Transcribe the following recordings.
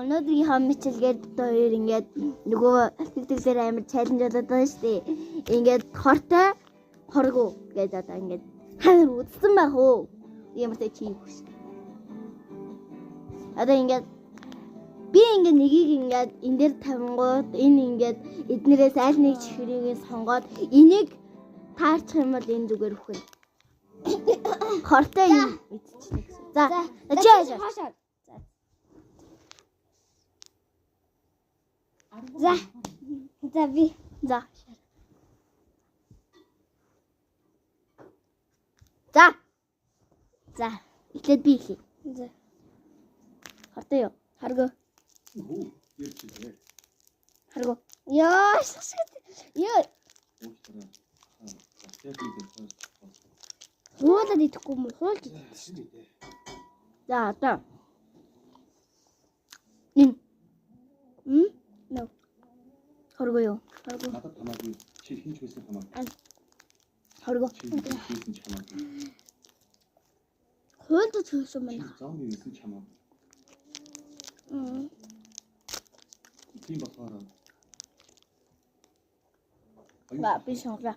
Өнөөдрийн хэмжлэгээр бид хоёр ингээд нөгөө тэтгэлээр амар чаленж болоод байгаа шүү дээ. Ингээд хортой хоргоо гэж одоо ингээд та нар үзсэн байх уу? Ямар ч чи хийх шүү. Одоо ингээд би ингээд нэгийг ингээд энэ дээр тавингууд энэ ингээд эднэрээс аль нэг чихрийг сонгоод энийг таарчих юм бол энэ зүгээр үхэн. Хортой юм идчихлээ гэсэн. За, чи яаж? Хоошоо. За. За би. За. За. За. Эхлээд би эхлэе. За. Хортой юу? Харгоо. Хүү, ярьчихлээ. Харгоо. Йоо, шашгад. Йоо, Уучлаарай. Аа, яг нэг юм. хуулаад идэхгүй юм уу? Хуулж идэх. За одоо. Энэ М? No. хоргоо юу? Харгоо. Надад хамаагүй. Чи хинч байсан хамаагүй. Хоргоо. Чи хинч байсан ч хамаагүй. Хуулж хийсэн Чи байна. зомби байсан ч хамаагүй. Мм. Тийм болохоор За би сонглоо.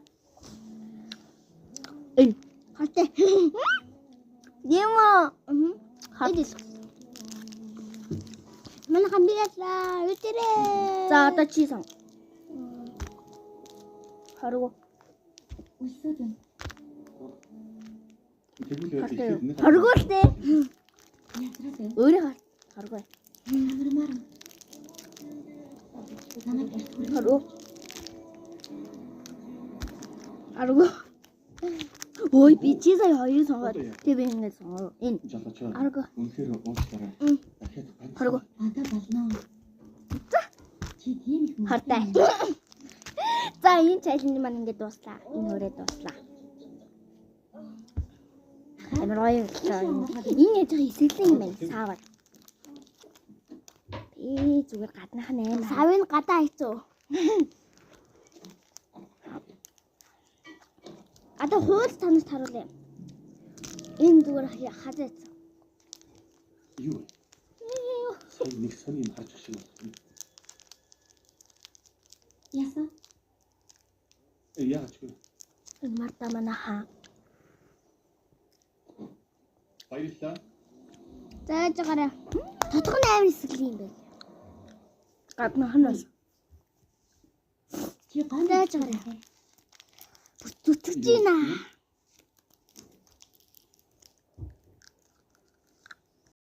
Энэ. Хартай. Юм уу? Мм. Хат. Манай хамбигатлаа. Үтэрээ. За одоо чи сон. Хоргоо. Тэгвэл Хортой юу? ихэд нэг Хоргоо л дээ. Өөрөө хар. Хоргоо. Хоргоо. Хоргоо. Ой би чи сая хоёрыг сонгоод тэг би ингэ сонгоо. Энэ Жалаачаа. Арга. Үнэхээр уучлаарай. Мм. Дахиад ганц. хоргоо. Одоо болно. Чи тийм их мөн. Хортой. За энэ чаленж маань ингэ дууслаа. Энэ өрөө дууслаа. Амар гоё боллоо. Энэ яж байгаа эсэглэн юм байна. Саавар. Би зүгээр гаднах нь амар. Савын гадаа хийцүү. Одоо хууль танаас харуулъя. Энэ зүгээр хазаа хийцүү. Юу вэ? Сая нэг сони юм харж шиг байна. Яасан? Э яагаад ч вэ? Энэ марта манаха. Баярлалаа. За яаж гараа. Тодхон амар эсэглэн юм байна. Гаднах нь бас Чи гон Зааж гараа. Бүр зүтгэж байна.